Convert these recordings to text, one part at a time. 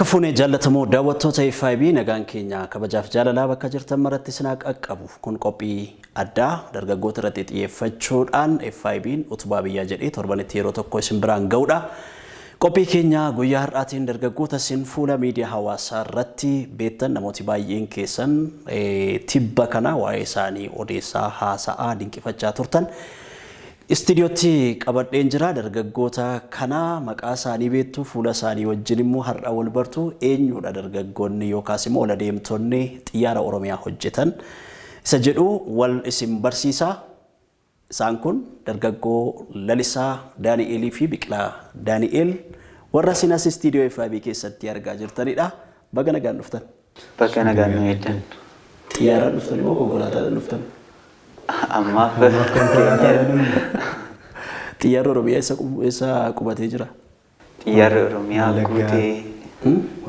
Fuunee jaallatamoo daawwattoota FIB, nagaan keenya kabajaaf jaalalaa bakka jirtan maratti isin haa qaqqabu. Kun qophii addaa dargaggoota irratti xiyyeeffachuudhaan FIB'n utubaa biyyaa jedhee torbanitti yeroo tokko isin biraan ga'udha. Qophii keenya guyyaa har'aatiin dargaggoota isin fuula miidiyaa hawaasaa irratti beektan, namooti baay'een keessan tibba kana waa'ee isaanii odeessaa, haasa'aa, dinqifachaa turtan. Istiidiyootti qabadheen jira. Dargaggoota kana maqaa isaanii beektu, fuula isaanii wajjin immoo har'a wal bartu. Eenyudha dargaggoonni yookaas immoo ol adeemtonni xiyyaara Oromiyaa hojjetan isa jedhu wal isin barsiisa. Isaan kun dargaggoo Lalisaa Daani'eelii fi Biqilaa Daani'eel warra isin as istiidiyoo FIB keessatti argaa jirtanidha. Baga nagaan dhuftan. Baga nagaan nu eegdan. Xiyyaaraan dhuftan immoo konkolaataadhaan dhuftan? Ammaaf Xiyyaarri Oromiyaa eessa qubatee jira? Xiyyaarri Oromiyaa guutee.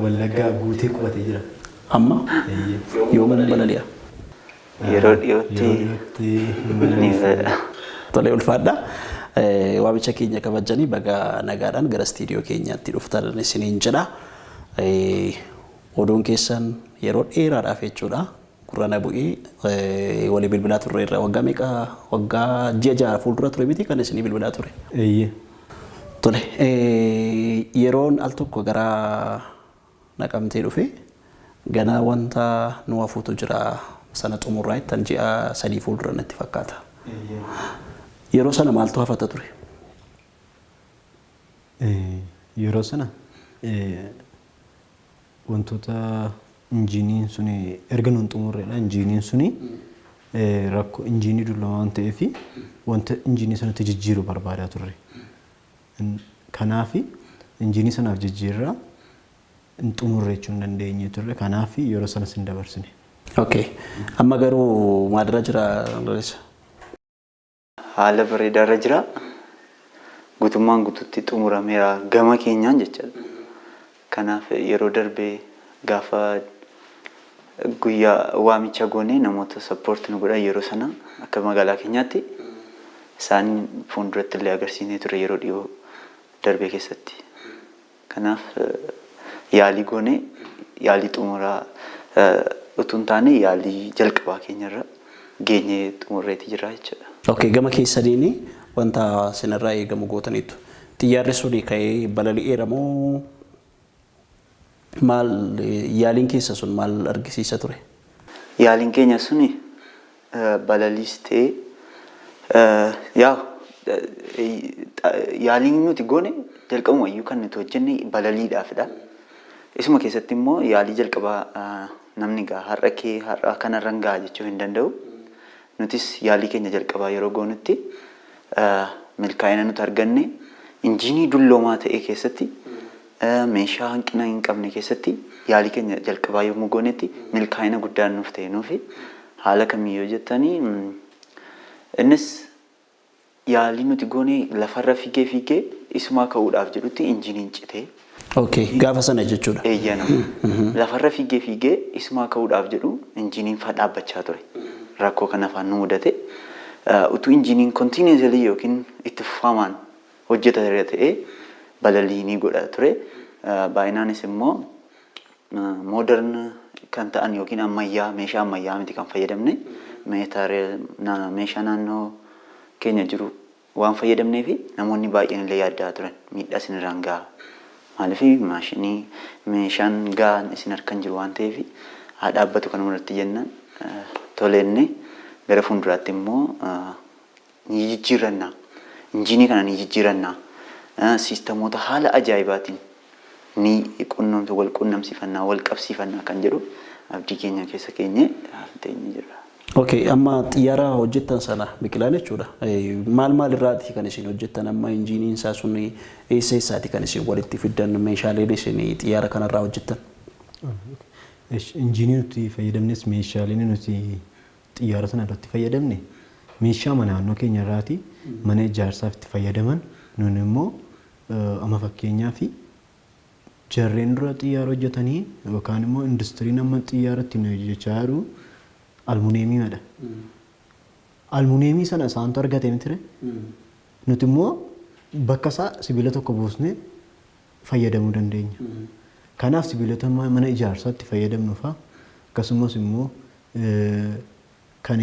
Wallaggaa guutee qubatee jira. Amma yoom balali'a? Yeroo dhiyootti ni balali'a. Tolee, ulfaadha. Waamicha keenya kabajanii baga nagaadhaan gara istiidiyoo keenyaatti dhuftan isiniin jedha. Oduun keessan yeroo dheeraadhaaf jechuudha. Gurra na bu'ee walii bilbilaa turre irra waggaa meeqa, waggaa ji'a 6 fuuldura ture miti kan isinii bilbilaa ture? Eeyyee. Tole, yeroon al tokko gara Naqamtee dhufe ganaa wanta nu hafuutu jira, sana xumurraa jettan ji'a 3 fuuldura natti fakkaata. Yeroo sana maaltu hafata ture? Yeroo sana wantoota injiiniin suni erga nuun xumurreedha. Injiiniin suni rakkoo injiinii dulloomaa waan ta'eef wanta injiinii sanatti jijjiiru barbaadaa turre. Kanaaf injiinii sanaaf jijjiirraa hin xumurre jechuu hin dandeenye turre. Kanaaf yeroo sanas hin dabarsine. Okay. Amma garuu maalirra jira, Lalisa? Haala bareedaarra jira. Guutummaan guutuutti xumurameera gama keenyaan jechaadha. Kanaaf yeroo darbe gaafa guyyaa waamicha goonee namoota support nu godhan, yeroo sana akka magaalaa keenyaatti isaan fuulduratti illee agarsiisnee ture yeroo dhiyoo darbe keessatti. Kanaaf yaalii goonee yaalii xumuraa utuu hin taane yaalii jalqabaa keenyarra geenyee xumurreeti jira jechuudha. Okay, gama keessaniin wanta isinirraa eegamu gootaniitu. Xiyyaarri suni ka'ee balali'eera moo maal? Yaaliin keessa sun maal argisiisa ture? Yaaliin keenya suni balaliis ta'ee, yaa yaaliin nuti goone jalqabumayyuu kan nuti hojjenne balaliidhaafidha. Isuma keessatti immoo yaalii jalqabaa namni gaa har'a kee har'a kanarran ga'a jechuu hin danda'u. Nutis yaalii keenya jalqabaa yeroo goonutti milkaa'ina nuti arganne, injiinii dulloomaa ta'e keessatti, meeshaa hanqina hin qabne keessatti yaalii keenya jalqabaa yommuu goonetti milkaa'ina guddaan nuuf ta'e nuufi. Haala kamiyyoo jettanii, innis yaalii nuti goone lafarra fiigee fiigee isumaa ka'uudhaaf jedhutti injiiniin citee. Okay, gaafa sana jechuudha. Eeyyana. Lafarra fiigee fiigee isumaa ka'uudhaaf jedhu injiiniin fa dhaabbachaa ture. Rakkoo kana afaan nu mudate. Utuu injiiniin continuously yookiin itti fufamaan hojjeta ta'ee balalii ni godha ture. Baay'inaanis immoo modern kan ta'an yookiin ammayyaa, meeshaa ammayyaa miti kan fayyadamne, meeshaa naannoo keenya jiru waan fayyadamnee fi namoonni baay'een illee yaaddaa turan, miidhaa isinirraan ga'a. Maaliif maashinii meeshaan gahaan isin harkan jiru waan ta'eef haa dhaabbatu kanuma irratti jennaan, toleenne, gara fuulduraatti immoo ni jijjiirranna. Injiinii kana ni jijjiiranna. Siistamoota haala ajaa'ibaatiin ni qunnamtu, wal qunnamsiifannaa, wal qabsiifannaa kan jedhu abdii keenya keessa keenyee teenyee jirra. Okay, amma xiyyaara hojjettan sana, Biqilaan jechuudha. Maal maal irraati kan isin hojjettan? Amma injiiniin isaa sun eessa eessaati kan isin walitti fiddan, meeshaaleen isin xiyyaara kanarraa hojjettan? Injiinii nuti fayyadamnes, meeshaaleen nuti xiyyaara sana irratti fayyadamne meeshaa naannoo keenya irraati mana ijaarsaaf itti fayyadaman. Nun immoo amma fakkeenyaaf jarreen dura xiyyaara hojjetanii yookaan immoo industiriin amma xiyyaara ittiin hojjechaa jiru almuneemiidha. Almuneemii sana isaantu argate mitire, nuti immoo bakka isaa sibiila tokko buusnee fayyadamuu dandeenya. Kanaaf sibiilota mana ijaarsaatti fayyadamnu fa'aa akkasumas immoo kan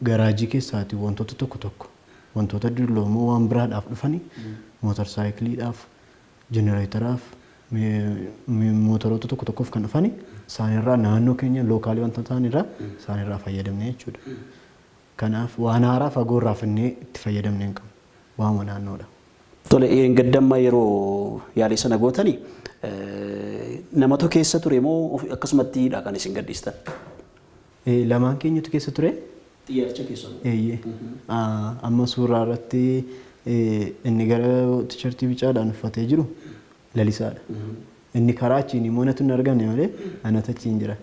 garaajii keessaati wantoota tokko tokko wantoota dulloomoo waan biraadhaaf dhufani mootorsaayikiliidhaaf, jenereeteraaf, mootoroota tokko tokkoof kan dhufani isaanirraa naannoo keenya lookaalii wanta ta'anirraa isaanirraa fayyadamne jechuudha. Kanaaf waan haaraa fagoorraa finnee itti fayyadamne hin qabnu. Waanuma naannoodha. Tole, gadamma yeroo yaalii sana gootani namatu keessa ture moo akkasumattidha kan isin gadhiistan? Lamaan keenyatu keessa ture. Xiyyaaricha keessa. Eeyyee. Amma suuraa irratti inni gara tishartii bicaadhaan uffatee jiru Lalisaadha. Inni karaa achiin immoo natu hin argamne malee anatu achiin jira.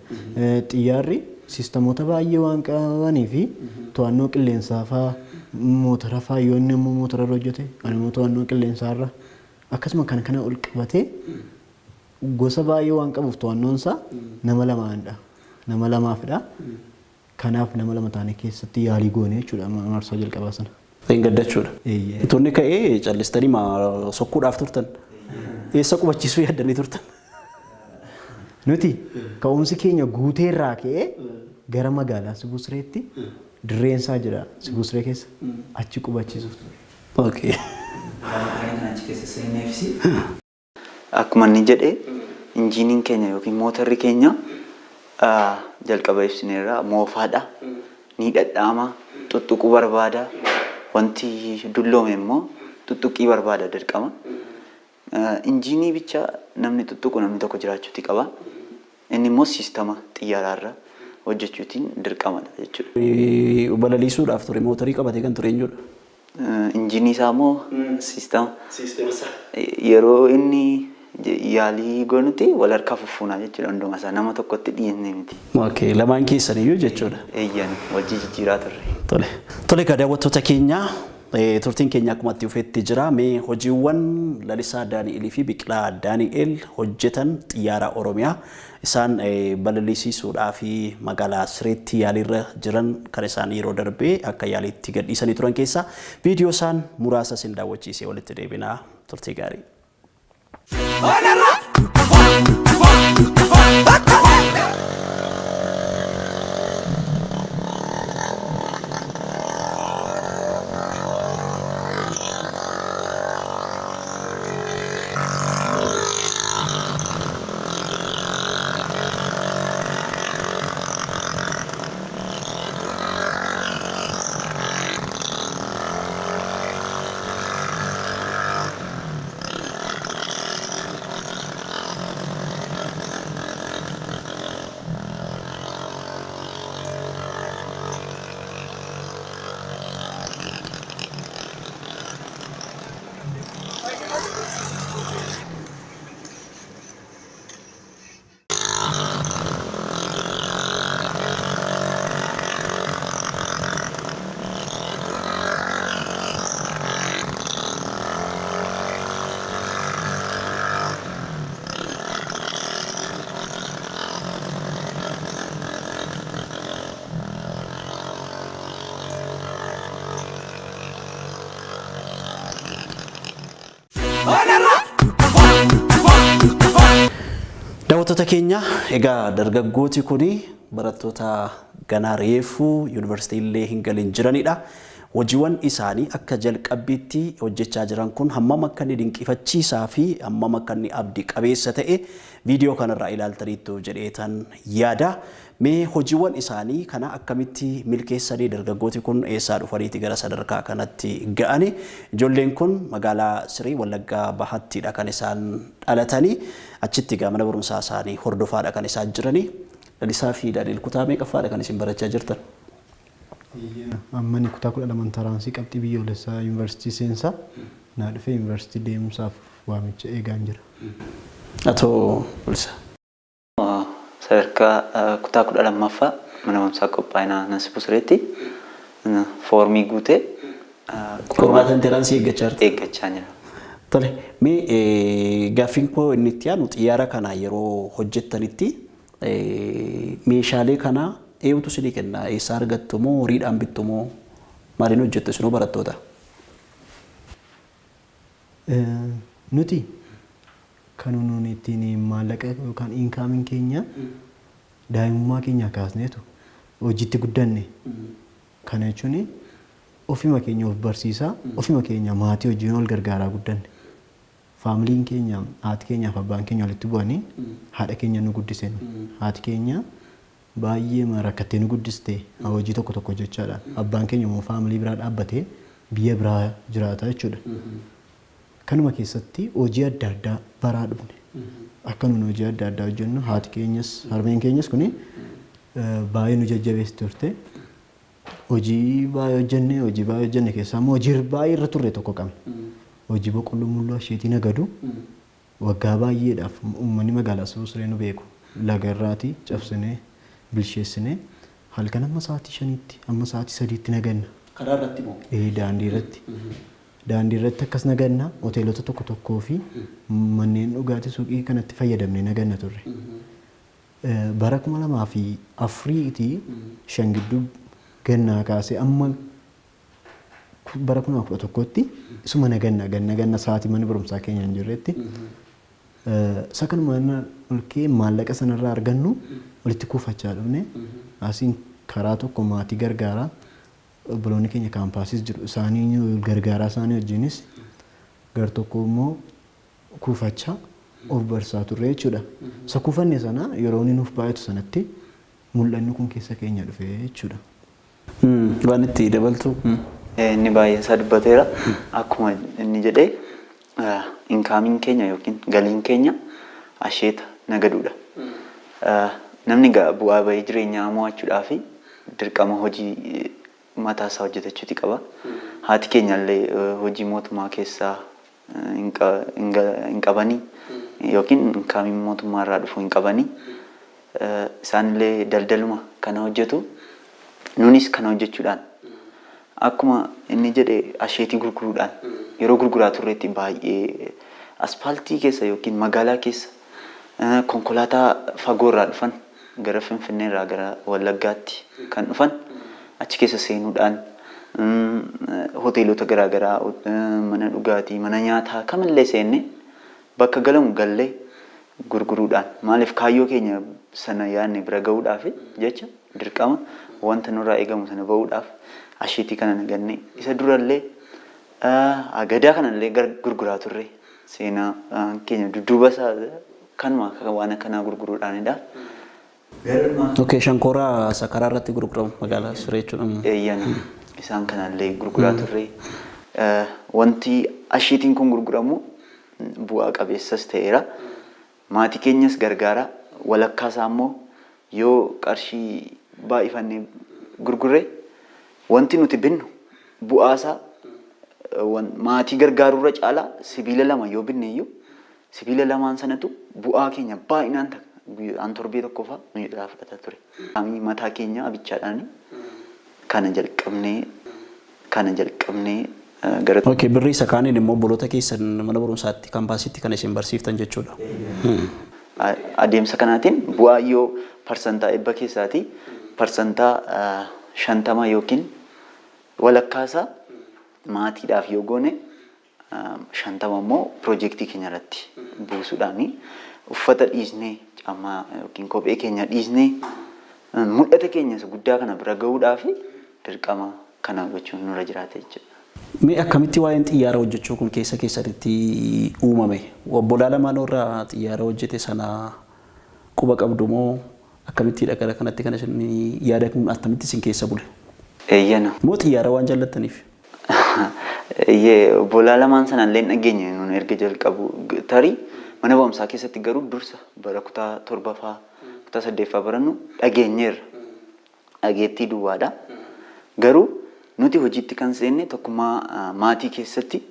Xiyyaarri siistamoota baay'ee waan qabanii fi to'annoo qilleensaa fa'aa motora fa'aa yoo inni immoo motora irra hojjete ani immoo to'annoo qilleensaa irra akkasuma kan kana ol qabatee gosa baay'ee waan qabuuf to'annoon isaa nama lamaanidha. Nama lamaafidha. Kanaaf nama lama taanee keessatti yaalii goone jechuudha marsaa jalqabaa sana. Gaddachuudha. Eeyyee. Utuu inni ka'ee callistanii sokkuudhaaf turtan. Eessa qubachiisuu yaaddanii turtan? Nuti ka'umsi keenya guuteerraa ka'ee gara magaalaa Sibuu Sireetti dirreensaa jira Sibuu Siree keessa achi qubachiisuuf ture. Okay. Akkuma inni jedhe injiiniin keenya yookiin mootarri keenya jalqaba ibsineerra moofaadha. Ni dhadhaama, tuttuquu barbaada. Wanti dulloome immoo tuttuqqii barbaada dirqama. Injiinii bicha namni tuttuqu namni tokko jiraachuuti qaba. Inni immoo siistama xiyyaaraarra hojjechuutiin dirqamadha jechuudha. Balaliisuudhaaf ture mootorii qabatee kan ture eenyudha? Injiinii isaa immoo siistama. Yeroo inni yaalii goonutti wal harkaa fuffuunaa jechuudha hunduma isaa nama tokkotti dhiyeessine miti. Okay, lamaan keessaniyyuu jechuudha. Eeyyan wajjii jijjiiraa turre. Tole. Tole egaa daawwattoota keenya turtiin keenya akkuma itti fufetti jira. Mee hojiiwwan Lalisaa Daani'elii fi Biqilaa Daani'el hojjetan xiyyaara Oromiyaa isaan balalisiisuudhaa fi magaalaa Sireetti yaaliirra jiran kan isaan yeroo darbee akka yaaliitti gadhiisanii turan keessaa viidiyoo isaan muraasa isin daawwachiisee walitti deebinaa turtii gaarii. Daawwattoota keenya egaa dargaggooti kuni barattoota ganaa reefuu yuunivarsiitii illee hin galin jiranidha. Hojiiwwan isaanii akka jalqabbiitti hojjechaa jiran kun hammam akka inni dinqifachiisaa fi hammam akka inni abdii qabeessa ta'e viidiyoo kanarraa ilaaltaniittu jedheetan yaada. Mee hojiiwwan isaanii kana akkamitti milkeessanii dargaggooti kun eessaa dhufaniiti gara sadarkaa kanatti ga'ani? Ijoolleen kun magaalaa Sirii Wallaggaa Bahattidha kan isaan dhalatanii. Achitti egaa mana barumsaa isaanii hordofaadha kan isaan jiranii. Lalisaa fi Daani'el kutaa meeqaffaadha kan isin barachaa jirtan? Amma ani kutaa 12 intaraansii qabxii biyyoolessaa yuunivarsiitii seensaa naa dhufee yuunivarsiitii deemsaaf waamicha eegaan jira. Atoo Lalisaa? Sadarkaa kutaa 12ffaa mana barumsaa qophaa'inaa Nasibuu Sireetti foormii guutee Qormaata intaraansii eeggachaa jirta? Eeggachaa jira. Tole, mee gaaffiin koo inni itti aanu xiyyaara kana yeroo hojjettanitti meeshaalee kana eenyutu isinii kenna? Eessaa argattu moo horiidhaan bittu moo maaliin hojjettu isinuu barattoota? Nuti Kan nuuni ittiin maallaqa yookaan incomeiin keenya daa'imummaa keenya kaasneetu hojiitti guddanne. Kana jechuun ofima keenya of barsiisaa, ofima keenya maatii wajjin wal gargaaraa guddanne. Familyn keenya, haati keenyaaf abbaan keenya walitti bu'anii haadha keenya nu guddise. Haati keenya baay'ee rakkattee nu guddiste hojii tokko tokko jechaadha. Abbaan keenya immoo family biraa dhaabbatee biyya biraa jiraata jechuudha. Kanuma keessatti hojii adda addaa baraa dhufne. Akka nuti hojii adda addaa hojjennu haati keenyas harmeen keenyas kuni baay'ee nu jajjabeessi turte. Hojii baay'ee hojjenne, hojii baay'ee hojjenne keessaa immoo hojii baay'ee irra turre tokko qabna. Hojii boqqolloo mulluu asheetii nagadu waggaa baay'eedhaaf uummanni magaalaa Sibuu nu beeku. Laga irraatii cabsinee, bilcheessinee, halkan amma sa'aatii 5tti, amma sa'aatii 3tti naganna. Karaa irratti moo? Daandii irratti. Daandii irratti akkas naganna, hoteelota tokko tokkoo fi manneen dhugaatii suuqii kanatti fayyadamnee naganna turre. Bara 2004tii 5 gidduu gannaa kaasee amma bara 2011tti isuma naganna, ganna ganna sa'aatii mana barumsaa keenya hin jirretti. Isa kanuma ol ka'ee maallaqa sanarraa argannu walitti kuufachaa dhufne. Asiin karaa tokko maatii gargaaraa, obboloonni keenya campus jiru, isaanii gargaaraa, isaanii wajjinis gar tokko immoo kuufachaa of barsaa turre jechuudha. Isa kuufanne sana yeroo inni nuuf baay'atu sanatti mul'anni kun keessa keenya dhufe jechuudha. Waan itti dabaltu? Inni baay'een isaa dubbateera. Akkuma inni jedhee, incomeiin keenya yookiin galiin keenya asheeta nagaduudha. Namni bu'aa bahii jireenyaa mo'achuudhaaf dirqama hojii mataa isaa hojjetachuuti qaba. Haati keenya illee hojii mootummaa keessaa hin qabanii yookiin incomeiin mootummaa irraa dhufu hin qabanii. Isaanillee daldaluma kana hojjetu. Nunis kana hojjechuudhaan, akkuma inni jedhe, asheetii gurguruudhaan yeroo gurguraa turreetti baay'ee aspaaltii keessa yookiin magaalaa keessa konkolaataa fagoo irraa dhufan, gara Finfinnee irraa gara Wallaggaatti kan dhufan achi keessa seenuudhaan, hoteelota garaagaraa, mana dhugaatii, mana nyaataa kamillee seenne, bakka galamu gallee gurguruudhaan, maaliif, kaayyoo keenya sana yaadne bira gahuudhaaf jecha dirqama wanta nurraa eegamu sana bahuudhaaf asheetii kana naganne. Isa durallee agadaa kanallee gurguraa turre. Seenaa keenya dudduuba isaa kanuma waan akkanaa gurguruudhaanidha. Okay, shankooraa isa karaa irratti gurguramu magaalaa Siree jechuudha. Eeyyan, isaan kanallee gurguraa turre. Wanti asheetiin kun gurguramu bu'aa qabeessas ta'eera. Maatii keenyas gargaara. Walakkaa isaa immoo yoo qarshii baay'ifannee gurgurre, wanti nuti binnu bu'aasaa maatii gargaaruurra caalaa, sibiila lama yoo binne iyyuu sibiila lamaan sanatu bu'aa keenya baay'inaan guyyaan torbee tokko fa'a nu irraa fudhata ture. Mataa keenya abichaadhaan kana jalqabnee gara Okay, birrii isa kaaniin immoo obboloota keessan mana barumsaatti, campusitti kan isin barsiiftan jechuudha. Adeemsa kanaatiin bu'aa yoo parsantaa 100 keessaatii parsantaa 50 yookiin walakkaasaa maatiidhaaf yoo goone, 50 immoo piroojeektii keenya irratti buusuudhaan, uffata dhiisnee, caammaa yookiin kophee keenya dhiisnee, mul'ata keenya isa guddaa kana bira gahuudhaaf dirqama kana gochuun nurra jiraata jechuudha. Mee akkamitti waa'een xiyyaara hojjechuu kun keessa keessanitti uumame? Obbolaa lamaan irraa xiyyaara hojjete sana quba qabdu moo akkamittiidha gara kanatti kan isin yaada kun attamitti isin keessa bule? Eeyyana. Moo xiyyaara waan jaallattaniif? Eeyyee, obbolaa lamaan sana illee dhageenye nuun erga jalqabu tarii mana barumsaa keessatti, garuu dursa bara kutaa torbaffaa, kutaa saddeeffaa barannu dhageenyeerra. Dhageettii duwwaadha. Garuu nuti hojiitti kan seenne tokkummaa maatii keessatti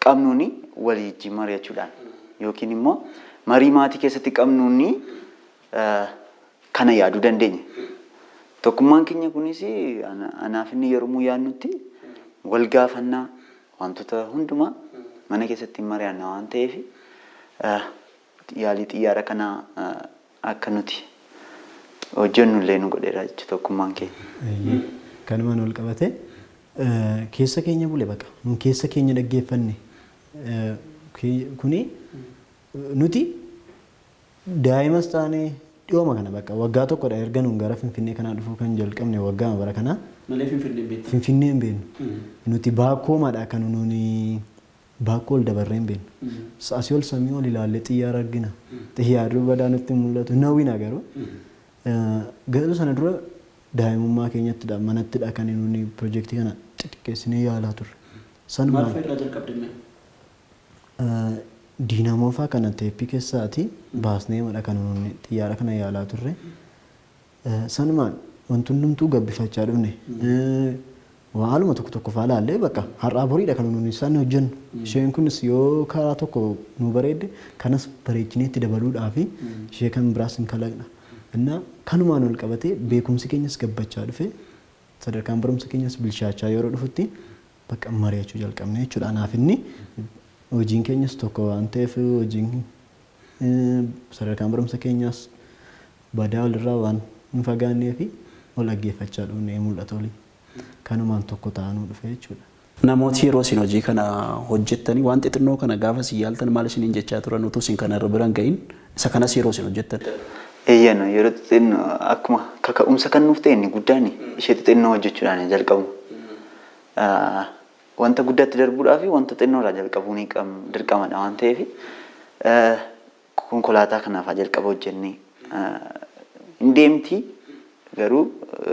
qabnuuni walii wajjin mari'achuudhaan yookiin immoo marii maatii keessatti qabnuuni kana yaaduu dandeenya. Tokkummaan keenya kunis anaaf inni yommuu yaadnutti wal gaafannaa, wantoota hundumaa mana keessatti mari'anna waan ta'eef, yaalii xiyyaara kanaa akka nuti hojjennu illee nu godheera jechuudha tokkummaan keenya. Kanumaan wal qabate keessa keenya bule, baqa nun keessa keenya dhaggeeffanne. Kuni nuti daa'imas taanee dhiyooma kana bakka waggaa tokkodha erga nuun gara Finfinnee kanaa dhufuu kan jalqabne waggaa bara kanaa. Malee Finfinnee hin beektan. Finfinnee hin beeknu. Nuti baakkoomadha kan nuuni baakkoo ol dabarree hin beeknu. Asii ol samii ol ilaallee xiyyaara argina. Xiyyaarri badaa nutti hin mul'atu. Hin hawwina garuu. Garuu sana dura daa'imummaa keenyattidha manattidha kan nuuni pirojektii kana xixiqqeessinee yaalaa turre. Sanumaan Maal fa'a irraa jalqabde mee? Diinamoo fa'aa kana teeppii keessaati baasnee madha kan nuuni xiyyaara kana yaalaa turre. Sanumaan wanti hundumtuu gabbifachaa dhufne. Haaluma tokko tokko fa'aa ilaallee bakka har'aa boriidha kan nuuni isaan hojjennu. Isheen kunis yoo karaa tokko nu bareedde kanas bareechinee itti dabaluudhaa fi ishee kan biraas hin kalaqna. Innaa kanumaan ol qabatee beekumsi keenyas gabbachaa dhufe, sadarkaan barumsa keenyas bilchaachaa yeroo dhufutti bakka mari'achuu jalqabne jechuudha. Anaaf inni hojiin keenyas tokko waan ta'eef, hojiin sadarkaan barumsa keenyas badaa walirraa waan hin fagaannee fi ol dhaggeeffachaa dhufne mul'ata olii. Kanumaan tokko ta'anuu dhufe jechuudha. Namooti yeroo isin hojii kana hojjettanii waan xixinnoo kana gaafa isin yaaltan maal isiniin jechaa turan utuu isin kana irra bira hin gahin isa kanas yeroo isin hojjettan? Eeyyeen, yeroo xixinnoo akkuma kaka'umsa kan nuuf ta'e inni guddaan ishee xixinnoo hojjechuudhaan jalqabu. Wanta guddaatti darbuudhaaf wanta xinnoorraa jalqabuun dirqamadha waan ta'eef, konkolaataa kanaaf jalqaba hojjennee hin deemti, garuu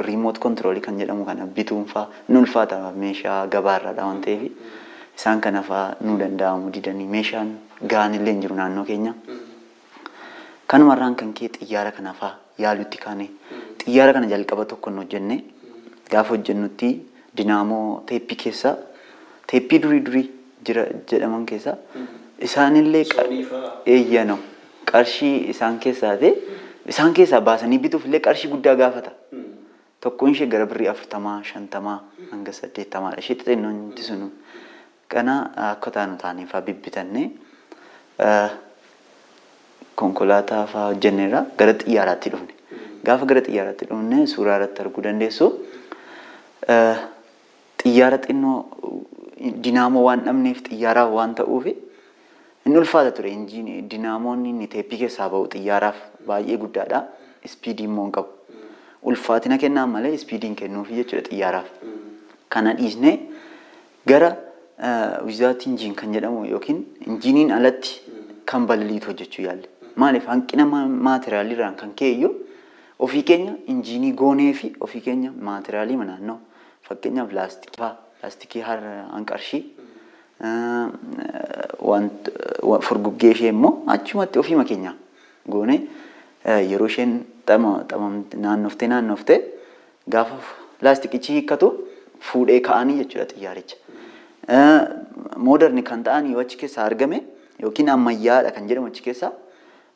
remote control kan jedhamu kana bituun faa ni ulfaata, meeshaa gabaarraadha waan ta'eef isaan kana faa nu danda'amu didanii, meeshaan gahaan illee hin jiru naannoo keenya. Kanumarraan kan ka'e xiyyaara kana faa yaaluutti kaane. Xiyyaara kana jalqaba tokko hin hojjenne. Gaafa hojjennutti dinaamoo teeppii keessaa, teeppii durii durii jira jedhaman keessaa isaanillee eeyyano qarshii isaan keessaa ta'e isaan keessaa baasanii bituuf illee qarshii guddaa gaafata. Tokkoon ishee gara birrii 40, 50 hanga 80dha. Ishee xixinnoon sunu. Kana akka taanu taaneefaa bibbitannee konkolaataa fa'aa hojjenneerra gara xiyyaaraatti dhufne. Gaafa gara xiyyaaraatti dhufne suuraa irratti arguu dandeessu. Xiyyaara xinnoo dinaamoo waan dhabneef xiyyaaraaf waan ta'uuf inni ulfaata ture. Dinaamoon inni teeppii keessaa ba'u xiyyaaraaf baay'ee guddaadha. Ispiidii immoo hin qabu. Ulfaatina kennaan malee ispiidii hin kennuufi jechuudha xiyyaaraaf. Kana dhiisnee gara without engine kan jedhamu yookiin injiiniin alatti kan balaliitu hojjechuu yaalle. Maaliif? Hanqina maateriyaaliirraan kan ka'e iyyuu ofii keenya injiinii goonee fi ofii keenya maateriyaalii naannoo, fakkeenyaaf laastikii fa'aa, laastikii hanqarshii, furguggee ishee immoo achumatti ofiima keenya goonee yeroo isheen naannoftee naannoftee gaafa laastikichi hiikkatu fuudhee ka'anii jechuudha xiyyaaricha. Modern kan ta'an yoo achi keessaa argame yookiin ammayyaadha kan jedhamu achi keessaa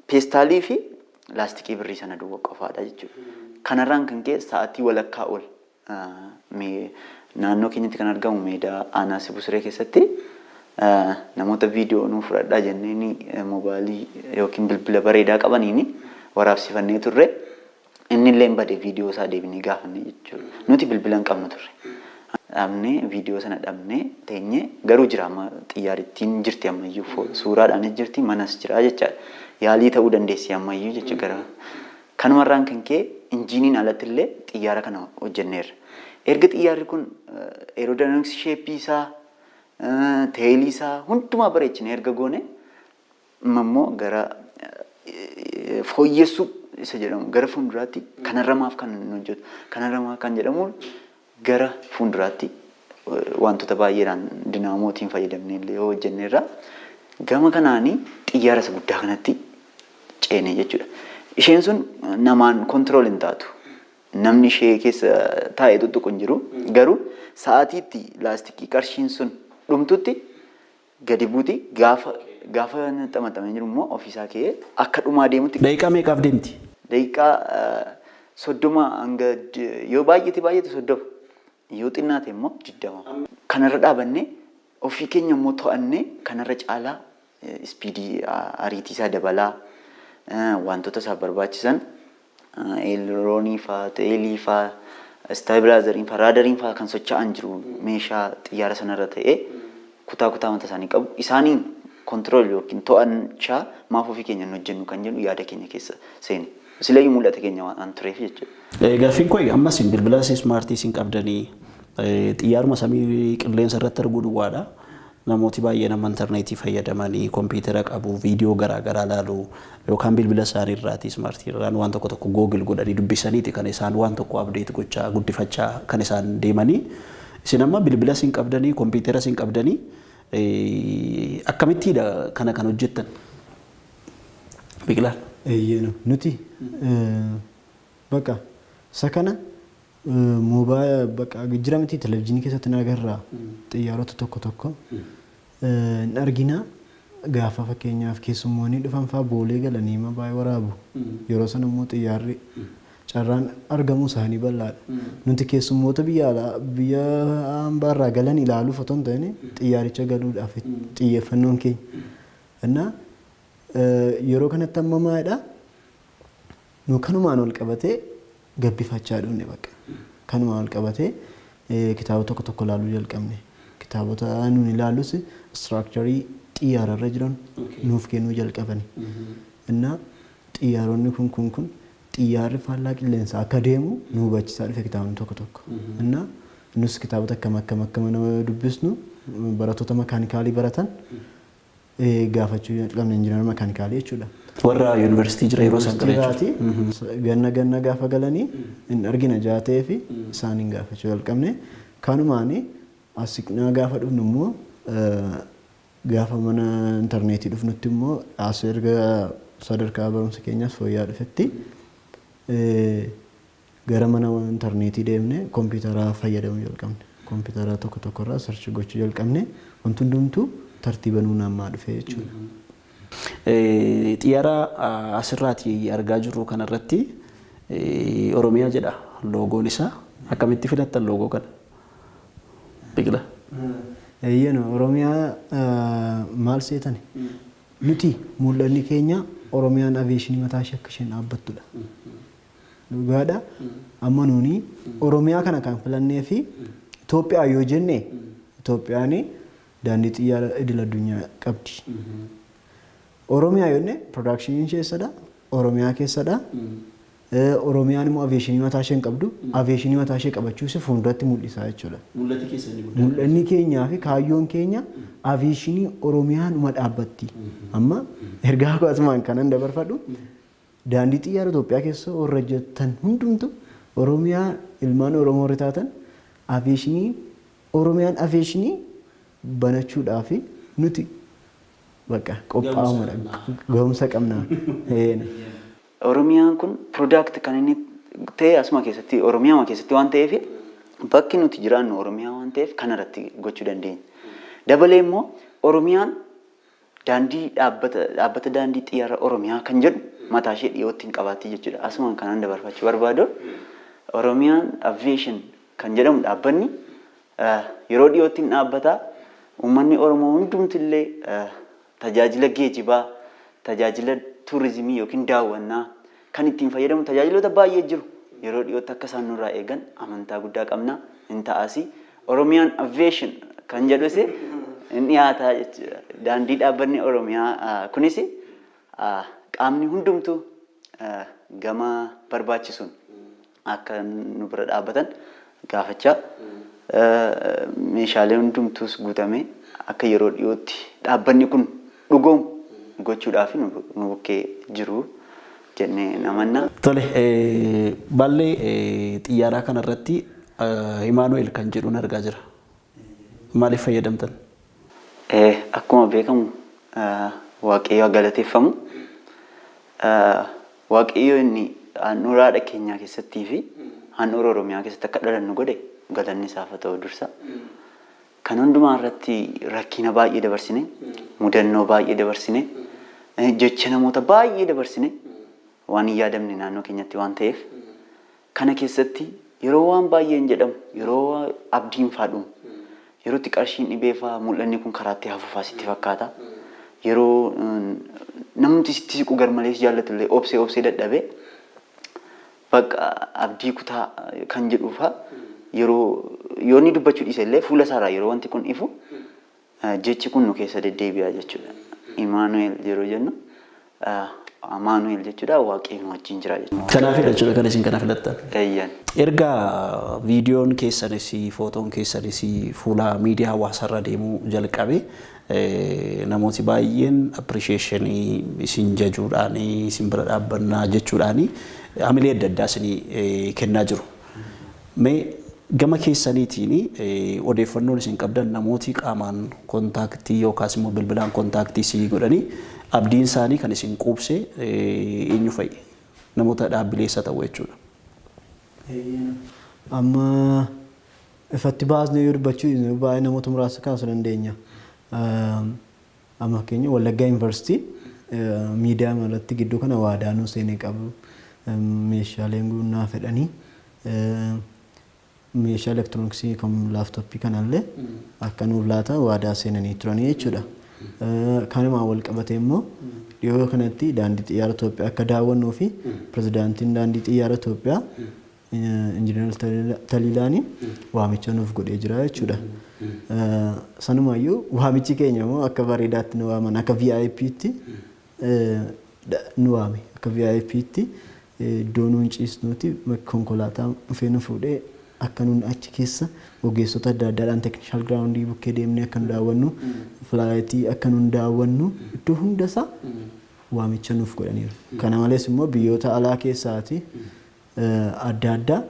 peestaalii fi laastikii birrii sana duwwaa qofaadha jechuudha. Kanarraan kan ka'e sa'aatii walakkaa ol naannoo keenyatti kan argamu meedaa aanaa Sibusiree keessatti namoota viidiyoo nuu fudhadhaa jenneen mobaayilii yookiin bilbila bareedaa qabaniin waraabsifannee turre. Inni illee bade, viidiyoo isaa deebinee gaafanne jechuudha. Nuti bilbila hin qabnu turre. Dhabnee, viidiyoo sana dhabnee teenyee, garuu jira, amma xiyyaarrittiin jirti, ammayyuu suuraadhaanis jirti, manas jira jechaadha. Yaalii ta'uu dandeessi ammayyuu jechuudha gara. Kanumarraan kan ka'e injiiniin alatti illee xiyyaara kana hojjenneerra. Erga xiyyaarri kun aerodynamics shape isaa, tailii isaa hundumaa bareechine erga goone, immoo gara fooyyessuu isa jedhamu gara fuulduraatti kanarra maaf kan hojjetu, kanarra maaf kan jedhamu, gara fuulduraatti wantoota baay'eedhaan dinaamootiin fayyadamnee illee yoo hojjenneerra, gama kanaanii xiyyaara isa guddaa kanatti ceene jechuudha. Isheen sun namaan control hin taatu. Namni ishee keessa taa'ee tuttuqu hin jiru. Garuu sa'aatiitti laastikii qarshiin sun dhumtutti gadi buuti, gaafa gaafa xamaxamee jiru immoo ofiisaa ka'ee akka dhumaa deemutti. Daqiiqaa meeqaaf deemti? Daqiiqaa 30 hanga, yoo baay'ate baay'ate 30, yoo xinnaate immoo 20. Kanarra dhaabannee ofii keenya immoo to'annee kanarra caalaa ispiidii, ariitii isaa dabalaa, wantoota isaaf barbaachisan aileronii fa'aa, tailii fa'aa, stabilizeriin fa'aa, rudderiin fa'aa kan socho'an jiru, meeshaa xiyyaara sanarra ta'ee kutaa kutaa mataa isaanii qabu. Isaaniin Control yookiin to'achaa maaf ofii keenya hin hojjennu kan jedhu yaada keenya keessa seene. Silayyuu mul'ata keenya waan tureef jechuudha. Gaaffiin koo ammas bilbila smartii isin qabdanii xiyyaaruma samii qilleensa irratti arguu duwwaadha. Namooti baay'een amma intarneetii fayyadamanii kompiitara qabu, viidiyoo garaa garaa laalu yookaan bilbila isaanii irraati smartii irraan waan tokko tokko Google godhanii dubbisaniiti kan isaan waan tokko update gochaa guddifachaa kan isaan deemanii. Isin amma bilbila isin qabdanii, kompiitara isin qabdanii, akkamittiidha kana kan hojjettan? Biqilaan. Eeyyee, nuti bakka isa kana moobaa bakka jira miti, televizyiinii keessatti agarra, xiyyaarota tokko tokko hin argina. Gaafa fakkeenyaaf keessummoonni dhufan fa'aa Boolee galanii ma baay'ee waraabu. Yeroo sana immoo xiyyaarri carraan argamuu isaanii bal'aadha. Nuti keessummoota biyya alaa, biyya hambaarraa galan ilaaluuf otoo hin ta'in xiyyaaricha galuudhaaf xiyyeeffannoon keenya. Innaa yeroo kanatti amma maalidha? Nu kanumaan ol qabatee gabbifachaa dhufne bakka. Kanumaan ol qabatee kitaaba tokko tokko ilaaluu jalqabne. Kitaabota nuun ilaallus structurii xiyyaararra jiran nuuf kennuu jalqabani. Innaa xiyyaaronni kun xiyyaarri faallaa qilleensaa akka deemu nu hubachiisaa dhufe kitaabni tokko tokko. Innaa nus kitaabota akkam akkam akkam nama dubbisnu, barattoota mechanicalii baratan gaafachuu jalqabne, injiinara mechanicalii jechuudha. Warra yuunivarsiitii jira yeroo san ture jechuudha. Yuunivarsiitiiraati ganna ganna gaafa galanii hin argina jaatee fi isaaniin gaafachuu jalqabne. Kanumaani as siqnaa gaafa dhufnu immoo, gaafa mana intarneetii dhufnutti immoo, as erga sadarkaa barumsa keenyaas fooyya'aa dhufetti, gara mana intarneetii deemne, kompiitara fayyadamuu jalqabne. Kompiitara tokko tokkorraa search gochuu jalqabne. Wanti hundumtuu tartiiba nuun ammaa dhufe jechuudha. Xiyyaara asirraati argaa jirru kanarratti Oromiyaa jedha loogoon isaa. Akkamitti filattan loogoo kana? Biqila. Eeyyeen, Oromiyaa maal seetani? Nuti mul'anni keenya Oromiyaan aviationii mataa ishee akka isheen dhaabbattudha. Dhugaadha. Amma nuuni Oromiyaa kana kan filannee fi Itoophiyaa yoo jenne, Itoophiyaan daandii xiyyaara idil addunyaa qabdi. Oromiyaa yoo jenne productioniin ishee eessadha? Oromiyaa keessadha. Oromiyaan immoo aviationii mataa ishee hin qabdu. Aviationii mataa ishee qabachuus fuulduratti mul'isa jechuudha. Mul'ati keessa inni guddaa. Mul'anni keenyaa fi kaayyoon keenya aviationii Oromiyaan dhuma dhaabbatti. Amma ergaa koo asumaan kanan dabarfadhu, daandii xiyyaara Itoophiyaa keessa warra hojjetan hundumtu, Oromiyaa ilmaan Oromoo warri taatan, aviationii Oromiyaan aviationii banachuudhaaf nuti bakka qophaa'uudha. Gahumsa qabna. Oromiyaan kun product kan inni ta'e asuma keessatti, Oromiyaa keessatti waan ta'eef, bakki nuti jiraannu Oromiyaa waan ta'eef kanarratti gochuu dandeenya. Dabalee immoo Oromiyaan daandii dhaabbata daandii xiyyaara Oromiyaa kan jedhu mataa ishee dhiyootti hin qabaatti jechuudha. Asumaan kanaan dabarfachuu barbaadu, Oromiyaan Aviation kan jedhamu dhaabbanni yeroo dhiyootti hin dhaabbata. Uummanni Oromoo hundumtillee tajaajila geejibaa, tajaajila tuurizimii yookiin daawwannaa kan ittiin fayyadamu tajaajiloota baay'ee jiru. Yeroo dhiyootti akka isaan nurraa eegan amantaa guddaa qabna. Hin ta'asi. Oromiyaan Aviation kan jedhus hin dhiyaataa jechuudha. Daandii dhaabbanni Oromiyaa kunis qaamni hundumtuu gama barbaachisuun akka nu bira dhaabbatan gaafachaa, meeshaalee hundumtuus guutamee akka yeroo dhiyootti dhaabbanni kun dhugoomu gochuudhaaf nu bukkee jiru jennee namanna. Tole, baallee xiyyaaraa kanarratti Imaanu'eel kan jedhuun argaa jira. Maaliif fayyadamtan? Akkuma beekamu Waaqayyo galateeffamu. Waaqayyo inni handhuura haadha keenyaa keessattii fi handhuura Oromiyaa keessatti akka dhalannu godhe galanni isaaf haa ta'u dursa. Kan hundumaa irratti rakkina baay'ee dabarsine, mudannoo baay'ee dabarsine, jecha namoota baay'ee dabarsine, waan hin yaadamne naannoo keenyatti waan ta'eef, kana keessatti yeroo waan baay'een jedhamu, yeroo abdiin faa dhumu, yeroo itti qarshiin dhibee faa mul'anni kun karaatti hafuufaa sitti fakkaata. Yeroo namni sitti siqu garmalee si jaallatu illee obsee obsee dadhabee bakka abdii kutaa kan jedhuufaa, yeroo yoo inni dubbachuu dhiise illee fuula isaarraa yeroo wanti kun ifu, jechi kun nu keessa deddeebi'a jechuudha. Imaanu'eel yeroo jennu, Amaanu'eel jechuudha, Waaqayyo nu wajjin jira jechuudha. Kanaafidha jechuudha kan isin kana filattan. Eeyyan. Erga viidiyoon keessanis footoon keessanis fuula miidiyaa hawaasaarra deemuu jalqabe, namooti baay'een appreciation isin jajuudhaan, isin bira dhaabbannaa jechuudhaan hamilee adda addaa isinii kennaa jiru. Mee gama keessaniitiin odeeffannoon isin qabdan, namooti qaamaan contact yookaas immoo bilbilaan contact isinii godhanii abdiin isaanii kan isin quubse eenyu fa'i? Namoota dhaabbileessa ta'u jechuudha. Amma ifatti baasnee yoo dubbachuu baay'ee namoota muraasa kaasuu dandeenya. Amma fakkeenya Wallaggaa Yuunivarsiitii miidiyaa irratti gidduu kana waadaa nuu seenee qabu, meeshaaleen guunnaa fedhanii, meeshaa elektirooniksii kan laaptooppii kanallee akka nuuf laatan waadaa seenanii turanii jechuudha. Kanumaan wal qabatee immoo dhiyoo kanatti daandii xiyyaara Itoophiyaa akka daawwannuu fi pirezidaantiin daandii xiyyaara Itoophiyaa Injiinar Taliilaanii waamicha nuuf godhee jira jechuudha. Sanumayyuu waamichi keenya immoo akka bareedaatti nu waaman, akka VIP'tti nu waame, akka VIP'tti iddoo nuun ciisnuuti konkolaataa dhufee nu fuudhee akka nuun achi keessa ogeessota adda addaadhaan technical ground bukkee deemnee akka nu daawwannu, flight akka nuun daawwannu, iddoo hundasaa waamicha nuuf godhaniiru. Kana malees immoo biyyoota alaa keessaati adda addaa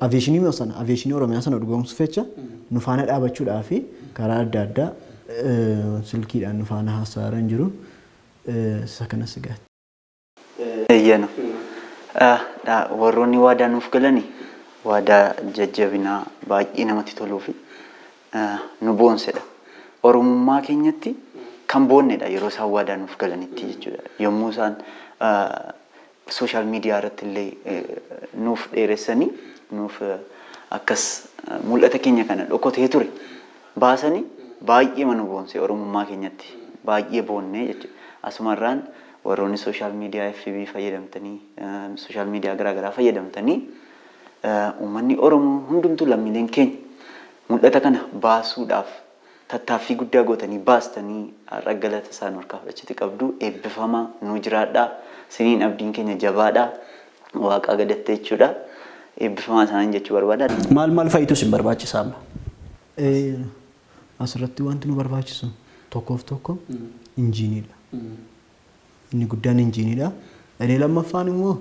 aviation sana, aviation Oromiyaa sana dhugoomsuuf jecha nu faana dhaabachuudhaa fi karaa adda addaa silkiidhaan nu faana haasa'aa jiru. Isa kanas egaa. Eeyyana. Warroonni waadaa nuuf galanii waadaa jajjabinaa baay'ee namatti toluu fi nu boonsedha. Oromummaa keenyatti kan boonnedha yeroo isaan waadaa nuuf galanitti jechuudha. Yommuu isaan social media irratti illee nuuf dheeressanii, nuuf akkas mul'ata keenya kana dhokotee ture baasanii, baay'ee nu boonse, Oromummaa keenyatti baay'ee boonnee jechuudha. Asumarraan warroonni social media FB fayyadamtanii, social media garaagaraa fayyadamtanii, uummanni Oromoo hundumtuu, lammiileen keenya mul'ata kana baasuudhaaf tattaaffii guddaa gootanii baastanii har'a galata isaan harkaa fudhachuuti qabdu. Eebbifamaa, nu jiraadhaa, siniin abdiin keenya jabaadhaa, waaqaa gadatte jechuudha. Eebbifamaa isaanii jechuu barbaada. Maal maal fa'itu isin barbaachisa amma? Asirratti wanti nu barbaachisu tokkoof tokko injiiniidha. Inni guddaan injiiniidha. Inni lammaffaan immoo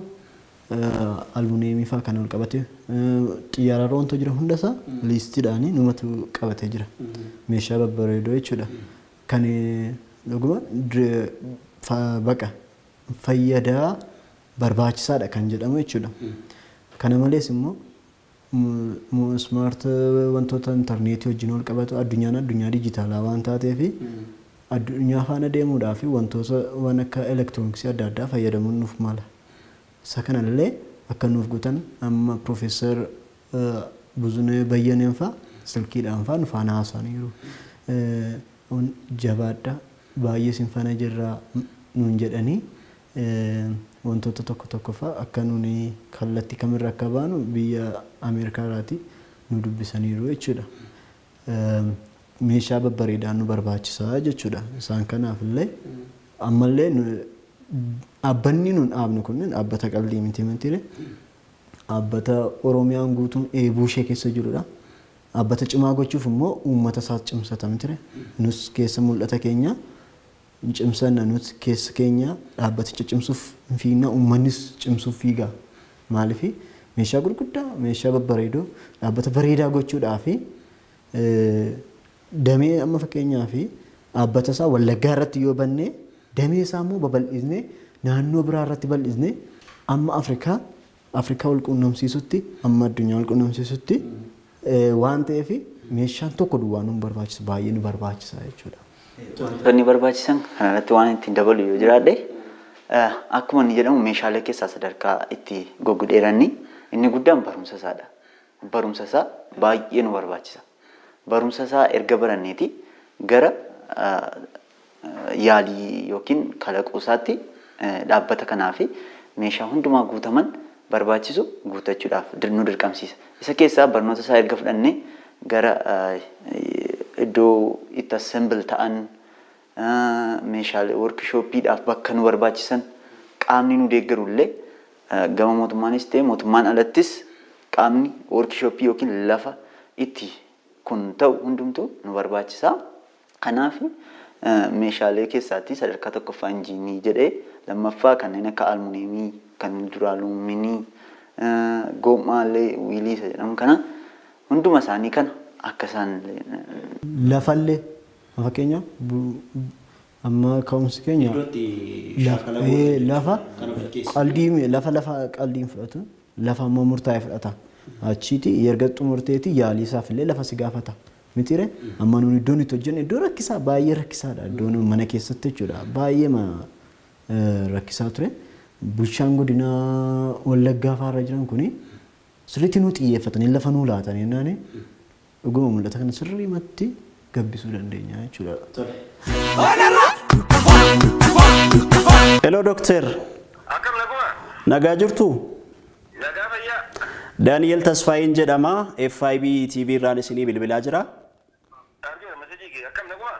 aluminium fa'aa kan wal qabate, xiyyaararra wanta jiran hundasaa liistiidhaan numatu qabatee jira. Meeshaa babbareedoo jechuudha. Kan dhuguma baqa fayyadaa barbaachisaadha kan jedhamu jechuudha. Kana malees immoo smart wantoota intarneetii wajjin wal qabatu, addunyaan addunyaa dijitaalaa waan taateef addunyaa faana deemuudhaaf wantoota waan akka elektirooniksii adda addaa fayyadamuun nuuf mala. Isa kanallee akka nuuf guutan amma Piroofeesar Buzunee Bayyaneen fa'a silkiidhaan fa'a nu faana haasa'aniiru. Jabaadha, baay'ee isin faana jirra nuun jedhanii, wantoota tokko tokko fa'a akka nuni kallattii kamirra akka baanu biyya Ameerikaa irraati nu dubbisaniiru jechuudha. Meeshaa babbareedaan nu barbaachisaa jechuudha. Isaan kanaaf illee ammallee dhaabbanni nun dhaabnu kun dhaabbata qalbii miti miti, dhaabbata Oromiyaan guutuun eebuu ishee keessa jirudha. Dhaabbata cimaa gochuuf immoo uummata isaas cimsata miti. Nus keessa mul'ata keenya cimsanna, nus keessa keenya dhaabbaticha cimsuuf fiigna, uummannis cimsuuf fiiga. Maaliif meeshaa gurguddaa, meeshaa babbareedoo, dhaabbata bareedaa gochuudhaa fi damee amma fakkeenyaa fi dhaabbata isaa Wallaggaa irratti yoo banne, damee isaa immoo babal'isnee naannoo biraa irratti bal'isnee amma Afrikaa wal quunnamsiisutti, amma addunyaa wal quunnamsiisutti waan ta'eef meeshaan tokko duwwaa nu barbaachisu, baay'ee nu barbaachisa jechuudha. Wantoonni barbaachisan kanarratti waan ittiin dabalu yoo jiraadhe, akkuma inni jedhamu meeshaalee keessaa sadarkaa itti goggudheeranni inni guddaan barumsa isaadha. Barumsa isaa baay'ee nu barbaachisa. Barumsa isaa erga baranneeti gara yaalii yookiin kalaquu isaatti dhaabbata kanaa fi meeshaa hundumaa guutaman barbaachisu guutachuudhaaf nu dirqamsiisa. Isa keessaa barnoota isaa erga fudhannee gara iddoo itti assemble ta'an Meeshaalee workshooppiidhaaf bakka nu barbaachisan qaamni nu deeggaru illee, gama mootummaanis ta'e mootummaan alattis, qaamni workshooppii yookiin lafa itti kun ta'u hundumtuu nu barbaachisa. Kanaaf meeshaalee keessaatti sadarkaa tokkoffaa injiinii jedhee, lammaffaa kanneen akka almuuniyeemii, kan duraaluminii, goommaallee wiilii isa jedhamu kana, hunduma isaanii kana akka isaan Lafallee, fakkeenyaaf, amma ka'umsi keenya lafa qaldii, lafa qaldiin fudhatu, lafa ammoo murtaa'e fudhata. Achiiti erga xumurteeti yaalii isaaf illee lafa si gaafata. Mitiire, amma nuuni iddoon itti hojjenne iddoo rakkisaa, baay'ee rakkisaadha. Iddoon mana keessatti jechuudha. Baay'ee rakkisaa ture. Bulchaan godina Wallaggaa fa'aarra jiran kuni sirriitti nuu xiyyeeffatanii lafa nuu laatanii jennaani, dhuguma mul'ata kana sirriimatti gabbisuu dandeenya jechuudha. Hello, Doctor. Akkam, naguma? Nagaa jirtu? Nagaa, fayyaa. Daani'el Tasfaayin jedhama. FIB TV irraan isinii bilbilaa jira. Argeera message kee. Akkam, naguma?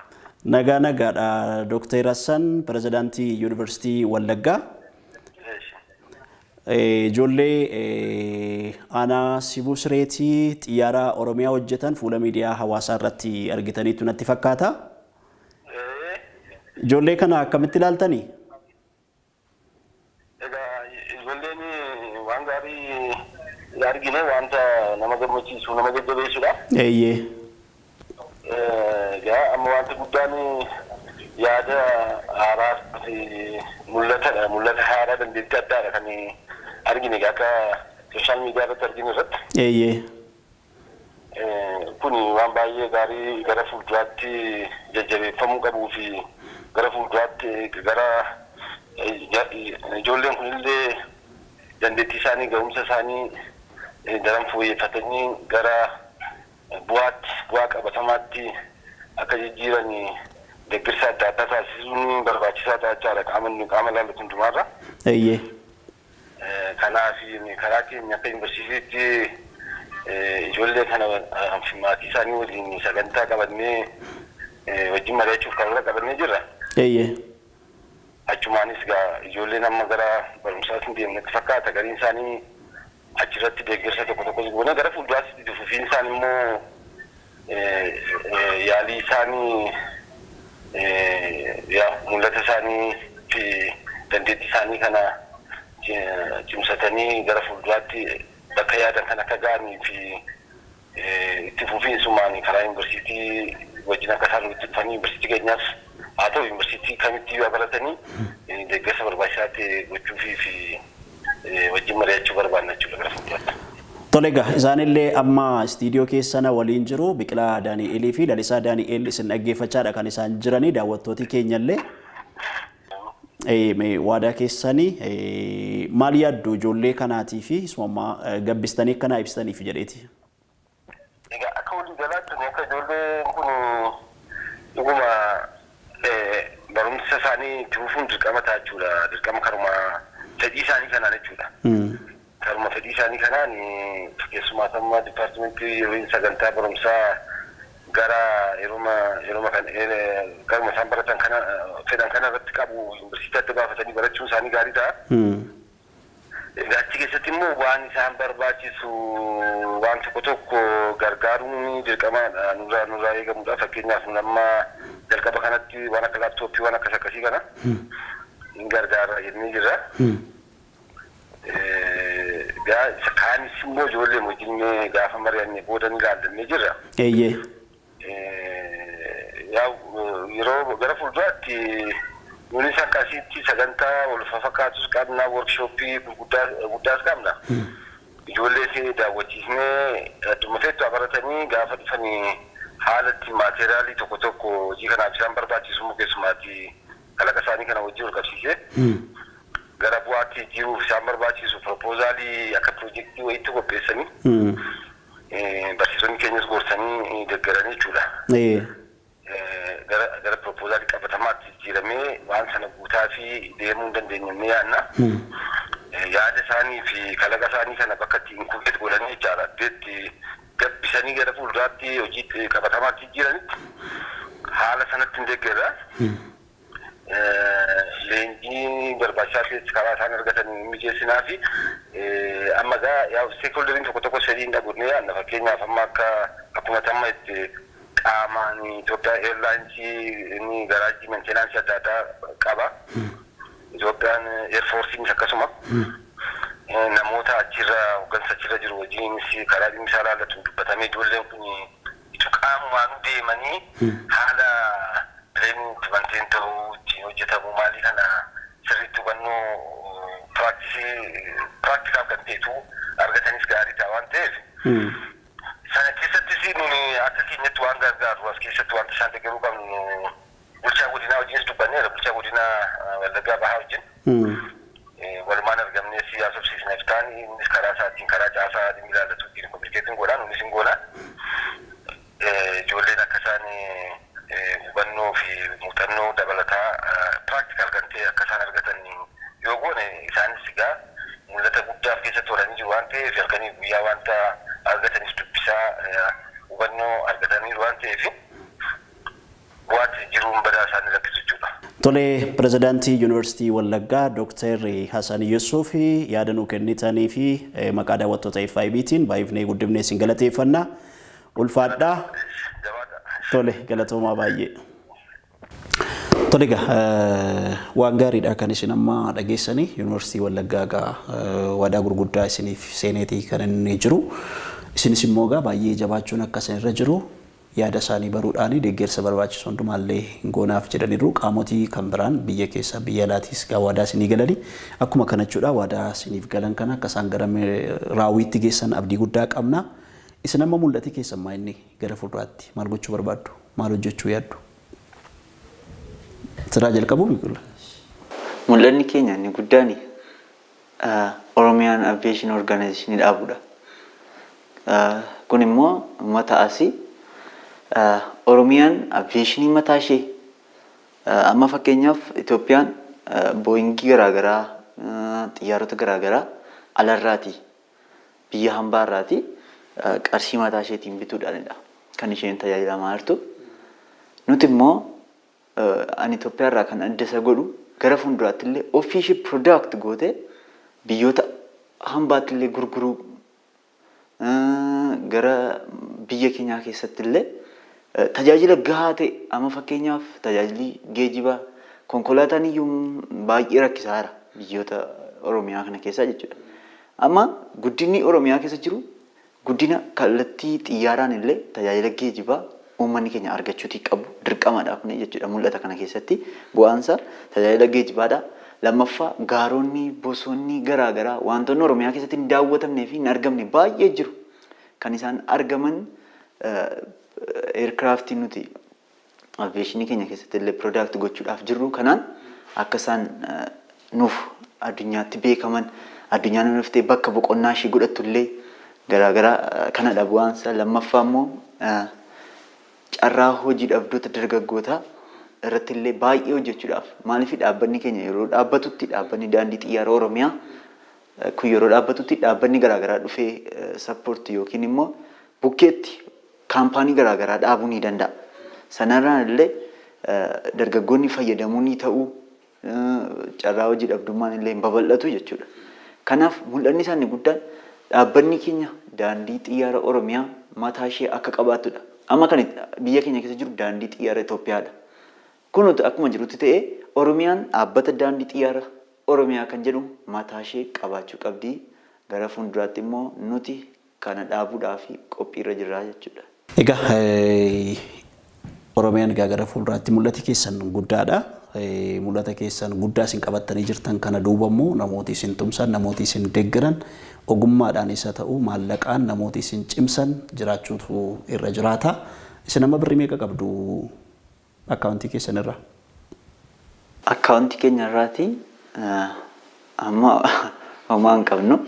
Nagaa, nagaadha. Dooktar Hassan, Pirezidaantii Yuunivarsiitii Wallaggaa. Ijoollee aanaa Sibuu Sireetii xiyyaara Oromiyaa hojjetan fuula miidiyaa hawaasaa irratti argitaniitu natti fakkaata. Ijoollee kana akkamitti ilaaltanii? Egaa, ijoolleen waan gaarii argine, wanta nama gammachiisu, nama jajjabeessudha. Egaa amma wanti guddaan yaada haaraa fi mul'atadha. Mul'ata haaraa, dandeettii addaadha kan argine egaa akka social media irratti arginu irratti. Kun waan baay'ee gaarii gara fuulduraatti jajjabeeffamuu qabuu fi gara fuulduraatti gara ijoolleen kunillee dandeettii isaanii, ga'umsa isaanii daran fooyyeffatanii gara bu'aatti, bu'aa qabatamaatti akka jijjiiran deeggarsa adda addaa taasisuun barbaachisaa ta'a jechaadha qaama ilaallatu hundumaarra. Kanaaf karaa keenya akka yuunivarsiitiitti ijoollee kana maatii isaanii waliin sagantaa qabannee wajjin mari'achuuf karoora qabannee jirra. Achumaanis gaa ijoolleen amma gara barumsaas hin deemnetti fakkaata, gariin isaanii achirratti deeggarsa tokko tokkos goone, gara fuulduraatti itti fufiinsaan immoo yaalii isaanii, mul'ata isaanii fi dandeettii isaanii kana cimsatanii gara fuulduraatti bakka yaadan kan akka ga'anii fi itti fufiinsumaan karaa yuunivarsiitii wajjin akka isaan walitti dhufanii, yuunivarsiitii keenyaas haa ta'u yuunivarsiitii kamitti yoo baratanii, deeggarsa barbaachisaa ta'e gochuufii fi wajjin mari'achuu barbaanna jechuudha gara fuulduraatti. Tole egaa, isaanillee amma istiidiyoo keessana waliin jiru. Biqilaa Daani'elii fi Lalisaa Daani'el isin dhaggeeffachaadha kan isaan jiranii, daawwattootii keenyallee. Waadaa keessanii maal yaaddu ijoollee kanaatii fi isuma gabbistanii akkanaa ibsitaniif jedheeti? Egaa, akka walii galaatti akka ijoolleen kun dhuguma barumsa isaanii itti fufuun dirqama ta'a jechuudha. Dirqama karuma fedhii isaanii kanaan jechuudha. Karuma fedhii isaanii kanaan, keessumaa amma dipaartimentii yeroo sagantaa barumsaa gara yeroo kan garuma isaan baratan kana fedhan kana irratti qabu yuunivarsiitii adda baafatanii barachuun isaanii gaarii ta'a. Egaa, achi keessatti immoo waan isaan barbaachisu waan tokko tokko gargaaruun dirqamaadha, nurraa eegamudha. Fakkeenyaaf, amma jalqaba kanatti waan akka laaptooppii, waan akkas akkasii kana hin gargaara jennee jirra. Egaa, kaanis immoo ijoollee wajjin gaafa mari'anne booda ni ilaallannee jirra. Yeroo gara fuulduraatti nunis akkasitti sagantaa wal fakkaatus qabna, workshooppii gurguddaas qabna. Ijoollee ishee daawwachiisnee, adduma feetu baratanii gaafa dhufanii, haala itti maateriyaalii tokko tokko hojii kanaaf isaan barbaachisu immoo, keessumaatti kalaqa isaanii kana wajjin wal qabsiisee gara bu'aatti jijjiiruuf isaan barbaachisu, piroopoozaalii akka piroojeektii wayiitti qopheessanii, barsiisonni keenyas gorsanii deeggaranii jechuudha. Gara piroopoozaalii qabatamaatti jijjiiramee waan sana guutaa fi deemuu hin dandeenye ni yaadna. Yaada isaanii fi kalaqa isaanii kana bakka itti incubate godhanii jechaadha. Itti gabbisanii gara fuulduraatti hojii qabatamaatti jijjiiranitti Haala sanatti hin deeggarra. Leenjii barbaachisaa ta'e karaa isaan argatan mijeessinaa fi amma gaa yaa stakeholderiin tokko tokko fedhii hin dhabu ni yaadna. Fakkeenyaaf, amma akka akkuma amma itti qaamaan Itoophiyaa Airlines inni garaajii maintenance adda addaa qaba. Itoophiyaan Air Forceiinis akkasuma. Namoota achirra hooggansa achirra jiru wajjinis karaa dhimmi isaa ilaallatu dubbatamee, ijoolleen kun itu qaamumaan deemanii haala planeiin itti maintain ta'uu, ittiin hojjetamu maalii kana sirriitti hubannoo practice, practical kan ta'etu argatanis gaarii ta'a waan ta'eef. Sana keessattis nuni akka keenyatti waan gargaaru as keessatti wanta isaan deeggaruu qabnu bulchaa godinaa wajjinis dubbanneera, bulchaa godinaa Wallaggaa Bahaa wajjin. Walumaan argamnee haasofsiisneef ta'an, innis karaa isaatiin karaa caasaa dhimmi ilaallatuutiin communicateiin godhaa, nunis hin goonaa. Ijoolleen akka isaan hubannoo fi muuxannoo dabalataa practical kan ta'e akka isaan argatan yoo goone, isaanis egaa mul'ata guddaaf keessatti horanii jiru waan ta'eef, halkanii guyyaa wanta argatanis dubbisaa hubannoo argataniiru waan ta'eef, bu'aatti jiruun badaa isaanii rakkisu jechuudha. Tole, pirezidaantii Yuunivarsiitii Wallaggaa Dooktar Hasan Yuusuf, yaada nuu kennitanii fi maqaa daawwattoota FIBtiin baay'ifnee guddifnee isin galateeffanna. Ulfaadhaa. Tole, galatoomaa baay'ee. Tole egaa, waan gaariidha kan isin amma dhageessanii. Yuunivarsiitii Wallaggaa egaa waadaa gurguddaa isiniif seeneetii kan inni jiru. Isinis immoo egaa baay'ee jabaachuun akka isin irra jiru yaada isaanii baruudhaan deeggarsa barbaachisu hundumaallee hin goonaaf jedhaniiru. Qaamotii kan biraan biyya keessa biyya alaatiis egaa waadaa isinii galanii akkuma kana jechuudha. Waadaa isiniif galan kana akka isaan gara raawwiitti geessan abdii guddaa qabna. Isin amma mul'ati keessan maa inni gara fuulduraatti maal gochuu barbaaddu? Maal hojjechuu yaaddu? Siraa jalqabuu, Biqila. Mul'anni keenya inni guddaan Oromiyaan Aviation Organization dhaabuudha. Kun immoo mataa asii Oromiyaan aviationii mataa ishee, amma fakkeenyaaf Itoophiyaan Boeingii garaagaraa, xiyyaarota garaagaraa alarraati, biyya hambaarraati qarshii mataa isheetiin bituudhaanidha kan isheen tajaajilamaa jirtu. Nuti immoo ani Itoophiyaa irraa kan adda isa godhu, gara fuulduraatti illee ofii ishee product gootee biyyoota hambaatti illee gurguruu, gara biyya keenyaa keessatti illee tajaajila gahaa ta'e, amma fakkeenyaaf tajaajilli geejjibaa konkolaataan iyyuu baay'ee rakkisaadha biyyoota Oromiyaa kana keessaa jechuudha. Amma guddinni Oromiyaa keessa jiru guddina kallattii xiyyaaraan illee tajaajila geejjibaa uummanni keenya argachuutii qabu dirqamadha kun jechuudha. Mul'ata kana keessatti bu'aansa tajaajila geejjibaadha. Lammaffaa, gaaronni, bosonni garaagaraa, wantoonni Oromiyaa keessatti hin daawwatamnee fi hin argamne baay'ee jiru. Kan isaan argaman aircraftii nuti aviationii keenya keessatti illee product gochuudhaaf jirru kanaan akka isaan nuuf addunyaatti beekaman, addunyaan dhuftee bakka boqonnaa ishee godhattu illee garaagaraa kanadha bu'aansa. Lammaffaa immoo carraa hojii dhabdoota dargaggootaa irratti illee baay'ee hojjechuudhaaf. Maaliif, dhaabbanni keenya yeroo dhaabbatutti, dhaabbanni daandii xiyyaara Oromiyaa kun yeroo dhaabbatutti, dhaabbanni garaagaraa dhufee support yookiin immoo bukkeetti kaampaanii garaagaraa dhaabuu ni danda'a. Sanarraan illee dargaggoonni fayyadamuu ni ta'uu, carraa hojii dhabdummaan illee hin babal'atu jechuudha. Kanaaf mul'anni isaanii guddaan dhaabbanni keenya daandii xiyyaara Oromiyaa mataa ishee akka qabaattudha. Amma kan biyya keenya keessa jiru daandii xiyyaara Itoophiyaadha. Kun akkuma jirutti ta'ee, Oromiyaan dhaabbata daandii xiyyaara Oromiyaa kan jedhu mataa ishee qabaachuu qabdi. Gara fuulduraatti immoo nuti kana dhaabuudhaaf qophiirra jirra jechuudha. Egaa Oromiyaan egaa gara fuulduraatti mul'ati keessan guddaadha. Mul'ata keessan guddaa isin qabattanii jirtan kana duuba immoo namooti isin tumsan, namooti isin deeggaran, ogummaadhaan isa ta'u maallaqaan namooti isin cimsan jiraachuutu irra jiraata. Isin amma birrii meeqa qabdu akkaawuntii keessan irraa? Akkaawuntii keenya irraati amma homaa hin qabnu.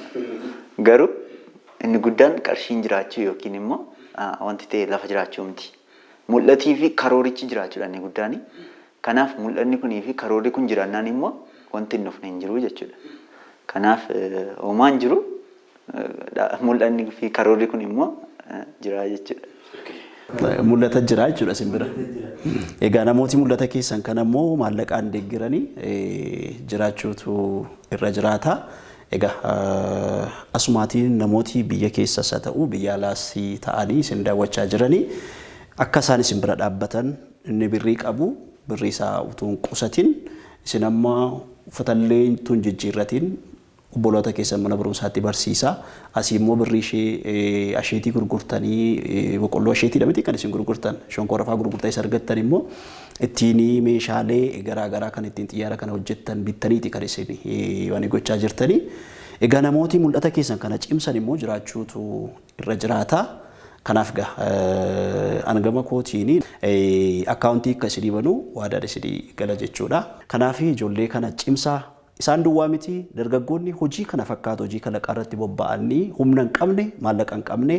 Garuu inni guddaan qarshiin jiraachuu yookiin immoo wanti ta'e lafa jiraachuu miti. Mul'atii fi karoorichi jiraachuudha inni guddaani. Kanaaf mul'anni kunii fi karoorri kun jiraannaan immoo wanti hin dhufne hin jiru jechuudha. Kanaaf homaa hin jiru, mul'anni fi karoorri kun immoo jira jechuudha. Mul'ata jira jechuudha isin bira. Egaa namooti mul'ata keessan kan ammoo maallaqaan deeggaranii jiraachuutu irra jiraata. Egaa asumaatiin namooti biyya keessas haa ta'u biyya alaas ta'anii isin daawwachaa jiranii akka isaan isin bira dhaabbatan, inni birrii qabu birrii isaa utuu hin qusatin, isin amma uffatallee utuu hin jijjiirratin obboloota keessan mana barumsaatti barsiisaa, asii immoo birrii ishee asheetii gurgurtanii, boqqolloo asheetiidha miti kan isin gurgurtan, shonkoora fa'aa gurgurtaa isa argattan immoo ittiin meeshaalee garaagaraa kan ittiin xiyyaara kana hojjettan bittaniiti kan isin waan gochaa jirtanii. Egaa namooti mul'ata keessan kana cimsan immoo jiraachuutu irra jiraata. Kanaaf egaa an gama kootiin akkaawuntii akka isinii banuu waadaan isinii gala jechuudha. Kanaaf ijoollee kana cimsaa. Isaan duwwaa miti, dargaggoonni hojii kana fakkaatu, hojii kalaqaa irratti bobba'anii humna hin qabne, maallaqa hin qabne,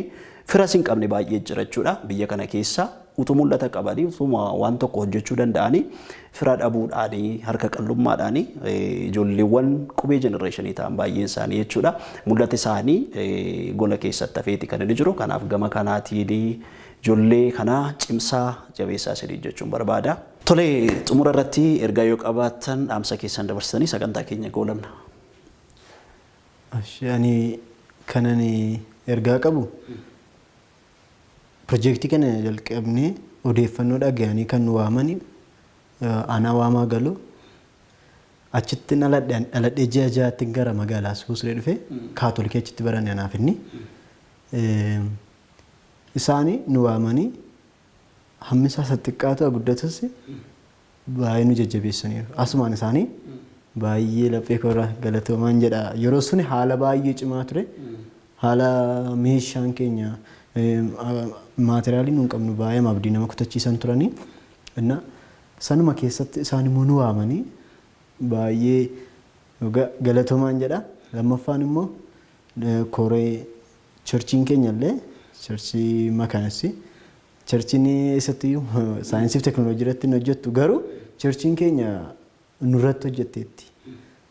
firas hin qabne baay'ee jira jechuudha. Biyya kana keessa utuu mul'ata qabanii, utuu waan tokko hojjechuu danda'anii, fira dhabuudhaanii, harka qallummaadhaanii ijoolleewwan qubee jenereeshinii ta'an baay'een isaanii jechuudha. Mul'ata isaanii gola keessatti hafeeti kan inni jiru. Kanaaf gama kanaatiin ijoollee kanaa cimsaa, jabeessaa isinii jechuun barbaada. Tole, xumura irratti ergaa yoo qabaattan dhaamsa keessan dabarsitanii sagantaa keenya goolabna. Ani kanan ergaa qabu, pirojektii kana jalqabnee odeeffannoo dhaga'anii kan nu waamani aanaa Waamaa Galoo achitti dhaladhee ji'a 6tti gara magaalaa Sibuu dhufe. Kaatolikii achitti baranne anaaf inni. Isaanii nu waamanii hammi isaa isa xiqqaatu guddatus baay'ee nu jajjabeessaniiru. Asumaan isaanii baay'ee laphee koorraa galatoomaan jedha. Yeroo suni haala baay'ee cimaa ture. Haala meeshaan keenya, maateriyaalii nu hin qabnu, baay'ee abdii nama kutachiisan turanii. Inna sanuma keessatti isaan immoo nu waamanii baay'ee galatoomaan jedha. Lammaffaan immoo koree churchiin keenya illee, churchii Makanessi, churchiin eessattiyyuu saayinsii fi teekinooloojii irratti hin hojjettu, garuu churchiin keenya nurratti hojjetteetti.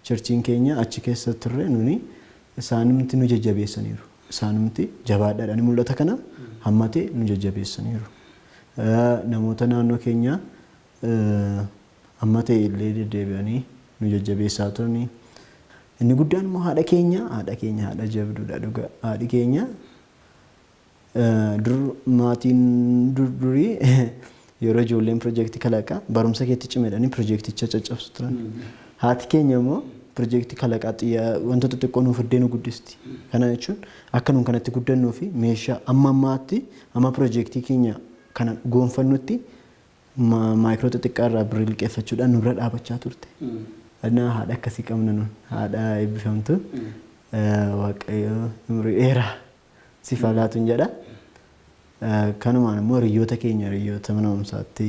Churchiin keenya achi keessa turre nuni isaanumti nu jajjabeessaniiru. Isaanumti jabaadhaadhaan mul'ata kana hammatee nu jajjabeessaniiru. Namoota naannoo keenyaa amma ta'e illee deddeebi'anii nu jajjabeessaa turanii. Inni guddaan immoo haadha keenya, haadha keenya, haadha jabduudha dhugaa. Haadhi keenya dur, maatiin dur durii yeroo ijoolleen pirojektii kalaqaa barumsa keetti cimedhanii pirojekticha caccabsu turan. Haati keenya immoo pirojektii kalaqaa xiyyaa wanta xixiqqoo nuuf fiddee nu guddisti. Kana jechuun akka nuun kanatti guddannuu fi meeshaa amma ammaatti amma pirojektii keenya kana goonfannutti maayikiroo xixiqqaa irraa birrii liqeeffachuudhaan nu bira dhaabachaa turte. Innaa haadha akkasii qabna nun, haadha eebbifamtu. Waaqayyo umurii dheeraa siif haa laatuun jedha. Kanumaan immoo hiriyoota keenya, hiriyoota mana barumsaatti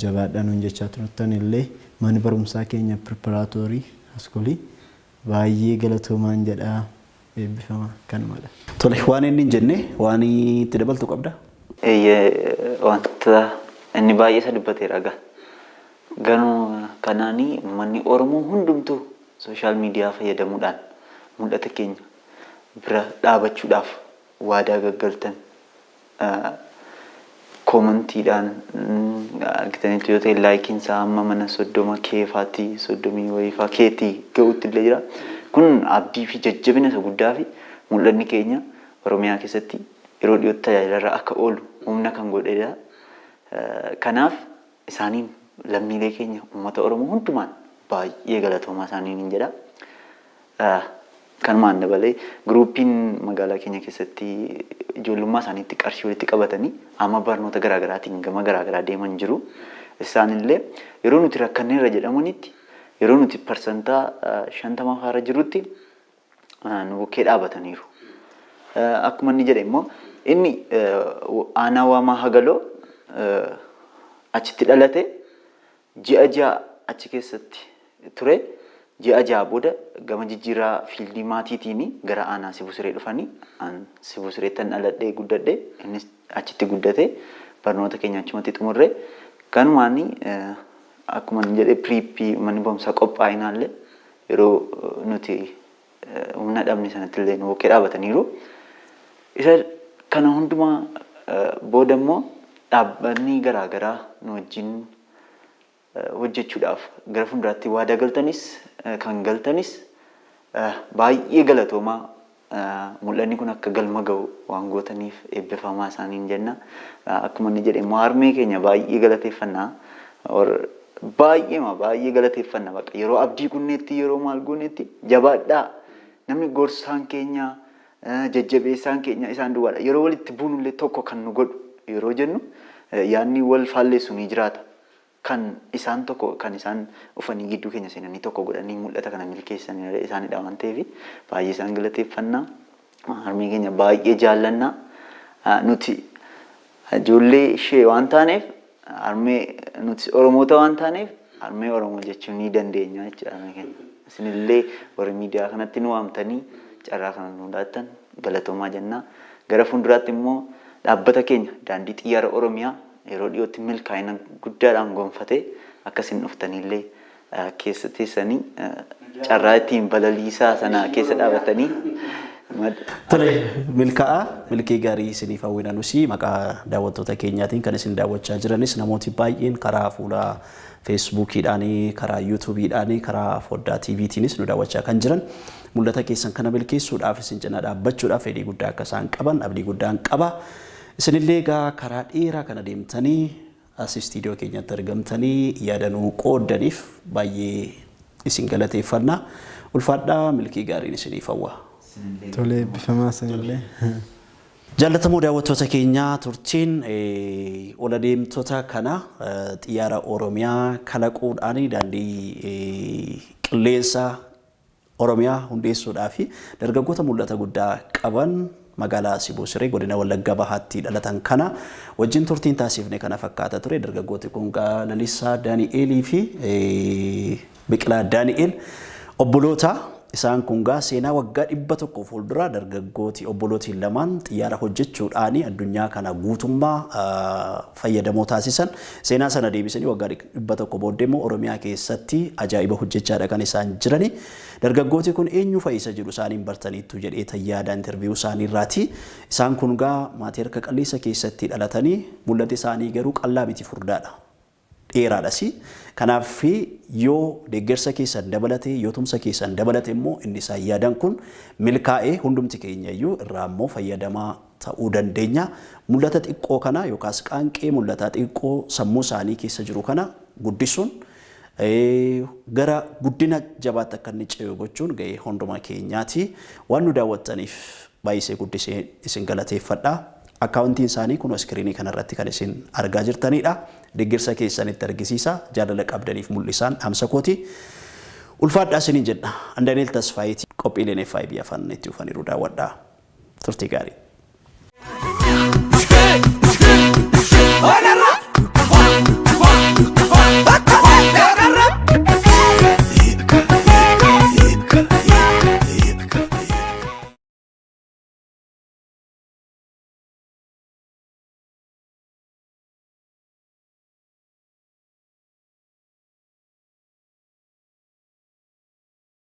jabaadhaa nuun jechaa turtan illee, manni barumsaa keenya preparatory schoolii baay'ee galatoomaan jedha, eebbifama, kanumadha. Tole, waan inni hin jenne waan itti dabaltu qabda? Eeyyee, wanta inni baay'ee isa dubbateera egaa. Garuu kanaanii uummanni Oromoo hundumtuu social media fayyadamuudhaan mul'ata keenya bira dhaabachuudhaaf waadaa gaggaltan commentiidhaan argitaniitu yoo ta'e, likeiin isaa amma mana 30 keefaatti, 30 wayiifaa keetii ga'utti illee jira. Kun abdii fi jajjabina isa guddaa fi mul'anni keenya Oromiyaa keessatti yeroo dhiyootti tajaajilarra akka oolu humna kan godhedha. Kanaaf isaaniin lammiilee keenya uummata Oromoo hundumaan baay'ee galatoomaa isaaniin hin jedha. Kanumaan dabalee groupiin magaalaa keenya keessatti ijoollummaa isaaniitti qarshii walitti qabatanii amma barnoota garaagaraatiin gama garaagaraa deeman jiru. Isaanillee yeroo nuti rakkanneerra jedhamanitti, yeroo nuti parsantaa 50 faarra jirrutti nu bukkee dhaabataniiru. Akkuma inni jedhe immoo inni aanaa Waamaa Hagaloo achitti dhalate, ji'a 6 achi keessatti ture. Ji'a 6 booda gama jijjiirraa fieldii maatiitiin gara aanaa Sibusiree dhufanii, an Sibusireettan dhaladhee guddadhe, innis achitti guddate, barnoota keenya achumatti xumurre. Kanumaan akkuma inni jedhe prepii manni barumsaa qophaa'inaallee yeroo nuti humna dhabne sanatti illee nu bukkee dhaabataniiru. Isa kana hundumaa Booda immoo dhaabbanni garaagaraa nu wajjin hojjechuudhaaf gara fuulduraatti waadaa galtanis, kan galtanis, baay'ee galatoomaa. Mul'anni kun akka galma ga'u waan gootaniif eebbifamaa isaaniin jenna. Akkuma inni jedhe immoo harmee keenya baay'ee galateeffannaa. Baay'eema baay'ee galateeffanna, baqa yeroo abdii kunneetti, yeroo maal goonetti, jabaadhaa, namni gorsaan keenya, jajjabeessaan keenya isaan duwwaadha. Yeroo walitti buunullee tokko kan nu godhu yeroo jennu yaadni wal faalleessu ni jiraata. Kan isaan tokko, kan isaan dhufanii gidduu keenya seenanii tokko godhanii mul'ata kana milkeessan isaanidha waan ta'eef baay'ee isaan galateeffannaa. Harmee keenya baay'ee jaallannaa. Nuti ijoollee ishee waan taaneef, harmee nuti Oromoota waan taaneef, harmee Oromoo jechuu ni dandeenya jechuudha harmee keenya. Isinillee warri miidiyaa kanatti nu waamtanii carraa kana nu laattan galatoomaa jennaa. Gara fuulduraatti immoo dhaabbata keenya Daandii Xiyyaara Oromiyaa yeroo dhiyootti milkaa'ina guddaadhaan gonfatee akkasin dhuftaniillee keessa teessanii carraa ittiin balaliisaa sana keessa dhaabatanii. Tole, milkaa'aa, milkii gaarii isiniif hawwina. Nus maqaa daawwattoota keenyaatiin, kan isin daawwachaa jiranis namooti baay'een karaa fuula Feesbuukiidhaanii, karaa Yuutuubiidhaanii, karaa foddaa TVtiinis nu daawwachaa kan jiran mul'ata keessan kana milkeessuudhaaf isin cina dhaabbachuudhaaf fedhii guddaa akka isaan qaban abdii guddaan qaba. Isinillee egaa karaa dheeraa kana deemtanii as istiidiyoo keenyatti argamtanii yaada nuu qooddaniif baay'ee isin galateeffanna. Ulfaadhaa, milkii gaariin isiniif hawwa. Tole, eebbifamaa isinillee. Jaallatamoo daawwattoota keenyaa, turtiin ol adeemtota kana xiyyaara Oromiyaa kalaquudhaan daandii qilleensa Oromiyaa hundeessuudhaa fi dargaggoota mul'ata guddaa qaban magaalaa Sibuu Siree, godina Wallagga Bahaatti dhalatan kana wajjin turtiin taasifne kana fakkaata ture. Dargaggooti kun Lalisaa Daani'eelii fi Biqilaa Daani'eel obboloota. Isaan kun gaa seenaa waggaa 100 fuuldura dargaggooti obbolootiin lamaan xiyyaara hojjechuudhaan addunyaa kana guutummaa fayyadamoo taasisan, seenaa sana deebisanii waggaa 100 booddee immoo Oromiyaa keessatti ajaa'iba hojjechaadha kan isaan jirani. Dargaggooti kun eenyu fa'i isa jedhu isaaniin bartaniittu jedhee tayyaada interview isaanii irraati. Isaan kun gaa maatii harka qalleessa keessatti dhalatanii, mul'ati isaanii garuu qallaa miti, furdaadha. Dheeraadhas. Kanaaf yoo deeggarsa keessan dabalate, yoo tumsa keessan dabalate immoo inni isaan yaadan kun milkaa'ee hundumti keenya iyyuu irraa immoo fayyadamaa ta'uu dandeenya. Mul'ata xiqqoo kana yookaas qaanqee mul'ataa xiqqoo sammuu isaanii keessa jiru kana guddisuun gara guddina jabaatti akka inni ce'u gochuun ga'ee hunduma keenyaati. Waan nu daawwattaniif baay'isee guddisee isin galateeffadha. Akkaawuntiin isaanii kunoo iskiriinii kanarratti kan isin argaa jirtanidha. Deeggarsa keessanitti argisiisa. Jaalala qabdaniif mul'isaan dhaamsa kooti. Ulfaadhaa isiniin jedha. An Daniel Tasfaayiiti. Qophiileen FIB afaan itti ufaniiru daawwadhaa. Turtii gaarii.